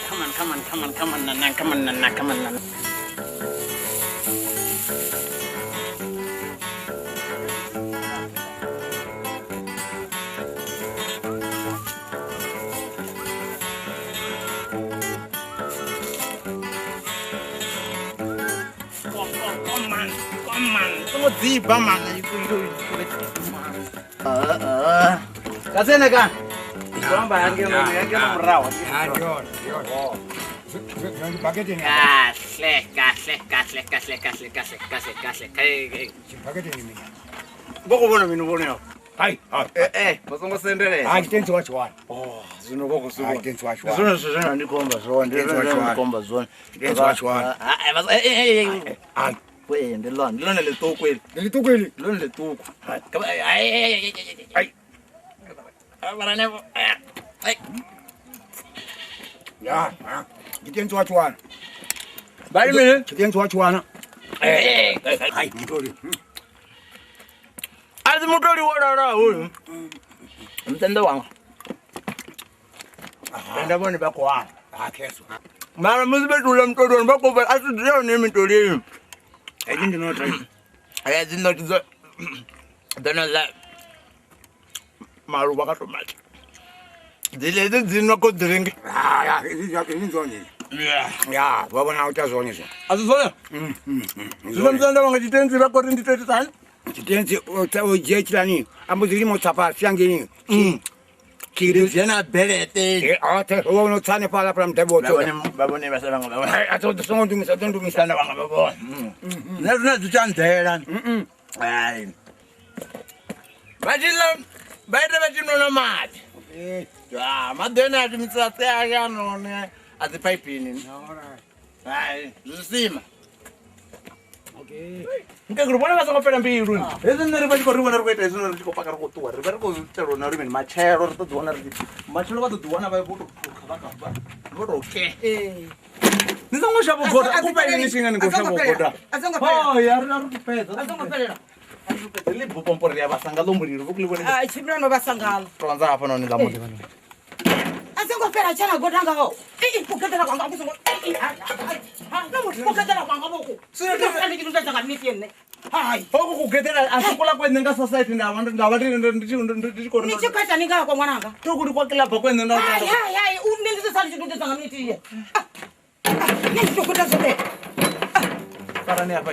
Come on, come on, come on, come on, Nana, come on, Nana, come on, Nana. Come, come, come, man, come, man. Songo dziba, man. Kasene ka. Amba yangena murahu. Kahle, kahle, kahle, kahle, kahle, kahle, kahle, kahle. Hey, Vho khou vhona mini vhone afho? Hai, hai. Eh, eh, vha songo sendelela. Hai, tshitenzi wa tshiwana. Oh, zwino vho khou zwi Hai, vhona. tshitenzi wa Ndi tshiwana. zwone zwithu zwine nda ndi khou amba zwone, ndi Tshitenzi zwone wa zwine nda ndi tshiwana. khou amba zwone. Tshitenzi wa tshiwana. Ah, ah, eh, eh, eh, Hai. eh, ndi ḽone, ndi ḽone ḽiṱuku eli. Ndi ḽiṱuku eli. Ndi ḽone ḽiṱuku. Kha vha- ai, ai, ai, ai, ai, ai. Ai. Ah, vha hanefho. Ah, ai. Ya, ha. Tshitenzi wa tshiwana. Vha ri mini? Tshitenzi wa tshiwana. Eh, eh, eh, Hai, mutoli. A si mutoli wo lalaho hoyu. Mutende wanga. Tenda vhone vha khou wana. Ha, kheso. Mara musi vha tshi uḽa mutoli wone vha khou bva a si dzule hone mitoli eyo. Hedzi ndi notha. Hedzi notsi dzo dzo no ḽa maluvha kha tomato. Dzi hedzi dzi nwa cold drink. Ha, ya, hedzi ndi dzone. Ya, vha vhona u ita zwone zwo. A si zwone? Zwino mutende wanga tshitenzi vha khou ri ndi tou itisa hani? Tshitenzi o dzhia tshilani ambo ḓi lima u tsa fhasi hangei. Ndi dzhia na belete. Oṱhe ho vha no tsa hanefhaḽa fhaḽa mudavhi wo Vha tsa. vhone vha vhone vha sa vhaṅwe vha vhone. A ḓo songo ndumisa, ḓo ndumisa. Mutende wanga vha vhone. Nṋe zwine zwi tsha nḓela. Hai. Vha tshi ḽa vha ita vha tshi nwa na maḓi. Ya, maḓi ane a shumisa a aya none a dzi phaipini. Hai, zwisima. Nkegulu vhone vha songo fhela mbilu. Hezwi nṋe ri vha tshi khou ri vhona ri khou ita hezwi ri tshi khou paka ri khou ṱuwa ri vha ri khou itela na uri mini matshelo ri ḓo ḓi wana ri matshelo vha ḓo ḓi wana vha vho tou phukha vha vha vho tou ke. Ni songo shavha u goda, A kufha ini tshi nga ni khou a songo shavha u fhelela. goda. A songo fhelela. Oh, ya ri ri khou fhedza. A songo fhelela. Ḽi bupompo ri a vhasa nga ḽo mulilo vho kuḽi vhone. Ai, tshimbila no vhasa ngalo. Tonza hafha noni ḽa muḓi vhano. A songo fhela tshana goda ngaho. Ii, kugeḓela kwanga ku songo. Ii, hai, hai, hai, na muthu kugeḓela kwanga vhoku. Zwino Ndi tshi ṱuṱuwedza nga misi ene. Hai. Hoku kugeḓela a si kuḽa kwene nga society nda vha nda vha ndi tshi khou Ni tshi khou itani nga hafha ṅwananga? Toku ndi kwa kiḽaba kwene nda Hai, hai, hai, u nṋe ndi ḓo sala ndi tshi ṱuṱuwedza nga misi iye. Ah, ah, nṋe ndi ḓo goda zwoṱhe. Farani hafha.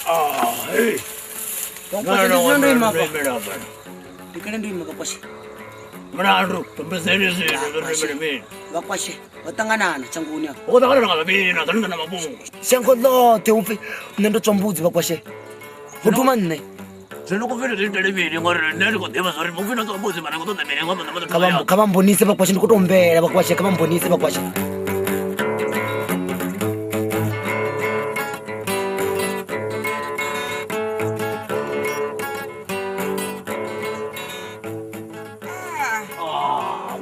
Ah, hey. Ndi ndo ima hafha. Ndi kale ndo ima vhakwashe. Mulandu, tumbezeni zwino ri mini mini. Vhakwashe vho ṱanganana tshangoni afha. Ho ṱangana nga mini na ḓana na mafhungo. Shango ḽoṱhe upfi nṋe ndo tswa mbudzi vhakwashe. Ho thoma nṋe. Zwino ku fhiri zwi mini ngori nṋe ndi khou ḓivha zwa uri mupfi no tswa mbudzi mara khou ṱoḓa mini nga Kha vha kha vha mbonise vhakwashe ndi khou tou humbela vhakwashe kha vha mbonise vhakwashe.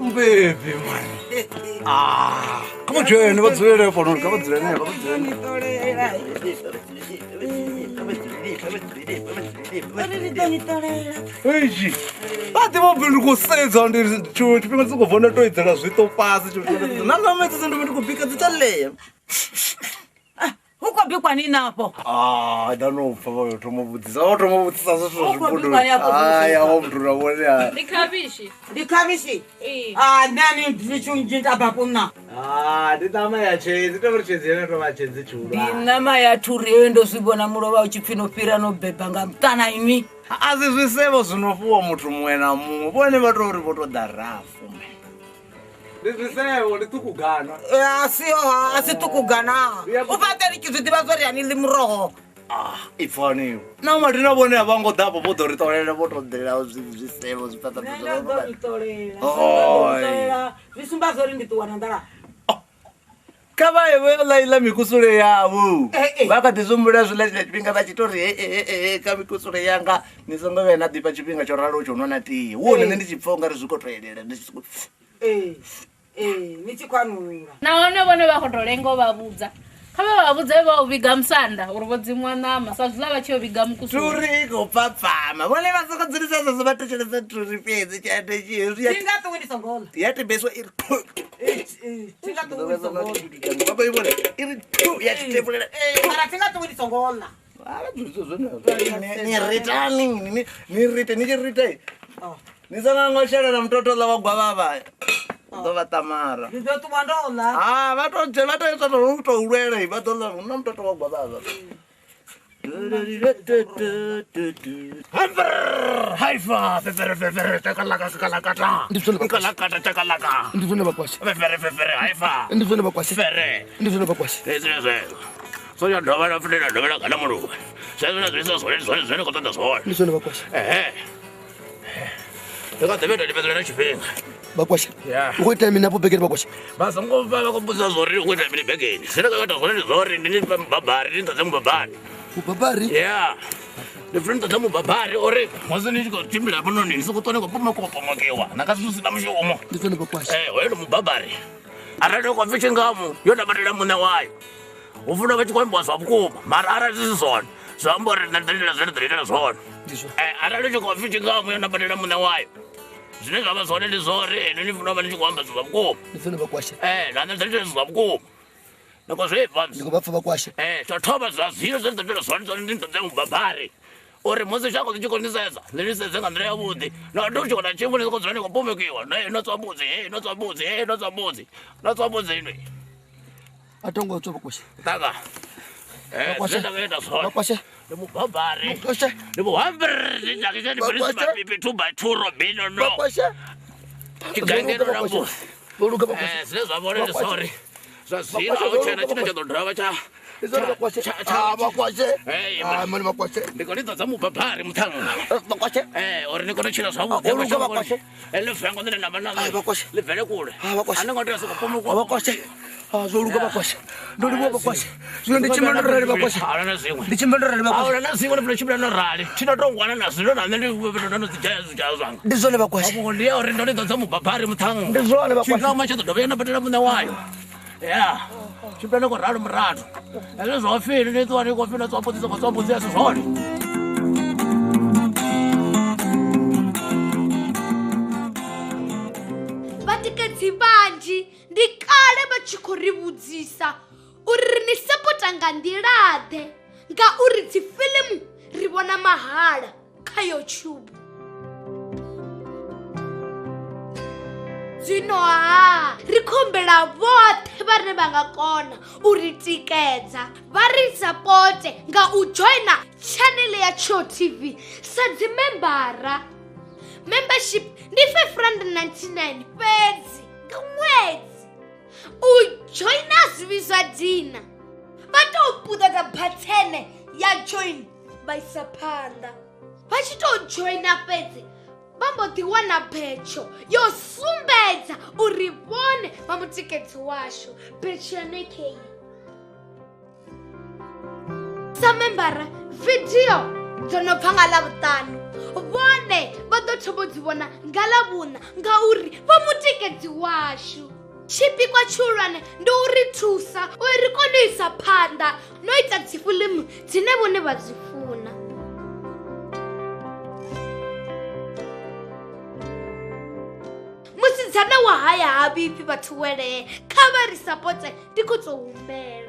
Mbebi man. Ah, kha vha dzhene vha dzulele hafha noni kha vha dzulele vha dzulele. Eishi. Vha ḓivha upfi ndi khou sedza ndi tshiṅwe tshifhinga ndi sokou vhona to idzela zwiṱo fhasi tshiṅwe tshifhinga na ṋama hedzo ndi vha ndi khou bika dzi tsha ḽea. Hu khou bikwa ni nafho? Ah, nda no pfa vha yo thoma u vhudzisa. Vho thoma u vhudzisa zwithu U khou zwibunduni. bikwa ni afho Ai, a muthu na vhone hai. Ndi khavhishi. Ndi khavhishi? Ee. Ah, nṋe ani ndi tshunzhi nda bva kunna. Ah, ndi ṱama ya tshedzi, tou uri tshedzi yone tou vha tshedzi Ndi tshihulwane. ṋama ya thuri heyo ndo zwi vhona mulovha u tshi pfi no fhira no beba nga muṱana inwi. A si zwisevho zwi no fhiwa muthu muṅwe na muṅwe. Vhone vha tou uri vho tou ḓa rafu. Ndi zwisevho, ndi ṱhukugana. A siho ha, a si ṱhukugana. U fhaṱe ni tshi zwi ḓivha zwo ri a ni ḽi muroho. Ah, ipfani. Na mathina vhone a vha ngo ḓa afho vho ḓo ri ṱolela vho tou ḓela zwisevho zwifhaṱa Nṋe nda ḓo ni ṱolela. Oi. Ṱolela zwi sumba zwo ri ndi ṱuwa na nḓala. Kha vha ye vho yo ḽa iḽa mikusule yavho. Eh, eh. Vha kha ḓi zwi humbula zwiḽa tshiḽa tshifhinga vha tshi tou ri he he he kha mikusule yanga ni songo vhuya na ḓifha tshifhinga tsho raloho tsho nwa na tie. Hu hone nṋe ndi tshi pfha ungari zwi khou tou elela ndi tshi sokou Ee, ee, ni tshi khou anulula. Nahone vhone vha khou tou lenga u vha vhudza. Kha vha vha vhudze vha u vhiga musanda uri vho dzimiwa ṋama sa zwiḽa vha tshi yo vhiga mukusule. Thuri i khou pfapfama. Vhone vha soko dzulisa zwezwo vha thetshelesa thuri fhedzi tshiande tshi hezwi ya Thi nga ṱuwi ndi songo ḽa. ya tibeswa i ri thu. Ee, thi nga ṱuwi ndi songo ḽa. Vha khou i vhona i ri thu ya tshi tefulela. Ee, mara thi nga ṱuwi ndi songo ḽa. Ah, vha dzulisa zwone. Ni ritani ni rite ni tshi rite. Oh. Ni songo ngo shelela mutoto ḽa wa gwavhavha. U ḓo vha ṱamara. Ndi ḓo ṱuwa ndo ḽa. Ah, vha to vha to ita to to lwela vha ḓo ḽa hu na mutoto wa gwavhavha. Haifa fefere fefere takalaka kalakata. Ndi zwone vhakwashe. Kalakata takalaka. Ndi zwone vhakwashe. Fefere fefere haifa. Ndi zwone vhakwashe. Fere. Ndi zwone vhakwashe. Hezwi zwezwo. So ya dovha la fulela dovha la kana muluvha. Zwezwo na zwisa zwone zwone zwone khou ṱoḓa zwone. Ndi zwone vhakwashe. Ehe. Ndi kha ḓivhe ndo lifhedzela na tshifhinga. Vhakwashe. Yeah. U khou ita mini afho begeni vhakwashe? Vha songo vha vha khou mbudza zwori u khou ita mini begeni. Zwine nda khou ita zwone ndi zwori ndi ni mubabari ndi ṱoḓe mubabari. Mubabari? Yeah. Ndi funa ndi ṱoḓe mubabari uri musi ni tshi khou tshimbila hafhanoni ni songo ṱwa ni khou pomokiwa pomokiwa na kha zwithu zwi si na mushumo. Ndi zwone vhakwashe. Eh, hoyo ndi mubabari. Arali u khou pfi tshingamu yo nambatela muṋe wayo. Hu funa vha tshi khou ambiwa zwa vhukuma mara arali zwi si zwone zwi amba uri nṋe ndi ḓo ita zwine nda ḓo itela zwone. Ndi zwone. Eh, arali u tshi khou pfi tshingamu yo nambatela muṋe wayo zwine zwa vha zwone ndi zwori inwi ni funa u vha ni tshi khou amba zwithu zwa vhukuma. Ndi zwone vhakwashe. Eh, na nṋe ndi ḓo ita zwithu zwa vhukuma. Ni khou zwi pfa? Ndi khou vha pfa vhakwashe. Eh, tsho thoma zwa zwino zwine nda ḓo ita zwone zwone ndi ṱoḓe mubabari. Uri musi shango ḽi tshi khou ni sedza, ḽi ni sedze nga nḓila yavhuḓi. Na ndi u tshi wana tshiimo ni sokou dzula ni khou pomokiwa. No, no tswa mbudzi, hey, no tswa mbudzi, hey, no tswa mbudzi. No tswa mbudzi inwi. A tho ngo tswa vhakwashe. Ṱanga. Eh, Vhakwashe. zwine nda khou ita zwone. Vhakwashe. Ndi mubabari. Vhakwashe. Ndi muhambiri, ndi ndi Vhakwashe. mapipi 2 by 2 Robino no. Vhakwashe. Tshigangeno na mbudzi. Vho luga vhakwashe. Eh, zwine zwa vha hone ndi Vhakwashe. sorry. Zwa zwino Vhakwashe, a hu tshena vho luga tshine tsha ḓo dovha tsha Ndi zwone vhakwashe. Ah, vhakwashe. Hey, Ah, mani vhakwashe. ndi khou ni ḓodza mubabari muṱhannga. Vhakwashe. Eh, uri ni kone u tshila zwavhuḓi. Ah, vho luga vhakwashe. Heḽo vengo ḽine na vha naḽo. Ah, vhakwashe. Ḽi bvele kule. Ah, vhakwashe. A ni ngo tea u sokou pomokiwa. Ah, vhakwashe. Ah, zwo luga vhakwashe. Ndo livhuwa vhakwashe. Zwino ndi tshimbila ndo rali vhakwashe. A huna na zwiṅwe. Ndi tshimbila ndo rali A vhakwashe. huna na zwiṅwe, ndi funa u tshimbila no rali. Thi no tou ngwana na zwino na nṋe ndi ndo no ḓi dzhaya zwidzhaya zwanga. Ndi zwone vhakwashe. Mafhungo ndi ya uri ndo ni ḓodza mubabari muṱhannga. Ndi zwone vhakwashe. Tshingama tsha ḓo dovha ya nambatela muṋe wayo. Ya. Tshimbila ni khou ralo murathu. Hezwi zwa fini ni ṱuwa ni khou fina tswa mbudzi tswa mbudzi a si zwone. Vhatikedzi vhanzhi ndi kale vha tshi khou ri vhudzisa uri ri ni sapota nga nḓila-ḓe ngauri dzi fiḽimu ri vhona mahala kha YouTube. Zwino ha ri khou humbela vhoṱhe vhane vha nga kona u ri tikedza vha ri sapote nga u joina tshanele ya Tsho TV sa dzimembara. Membership ndi 599 fhedzi nga ṅwedzi. U joina zwi vhidzwa dina. Vha tou puṱedza bathene ya join vha isa phanḓa. Vha tshi tou joina fhedzi vha mbo ḓi wana betsho yo sumbedza uri vhone vha mutikedzi washu. Betsho yone kei. Sa membara vidio dzo no bva nga Ḽavhuṱanu vhone vha ḓo thoma u dzi vhona nga Ḽavhuṋa ngauri vha mutikedzi washu. Tshipikwa tshihulwane ndi u ri thusa uri ri kone u isa phanḓa no ita dzi fiḽimu dzine vhone vha dzi funa. Musidzana wa haya ha vhifhi vhathu welee, kha vha ri sapote ndi khou tou humbela.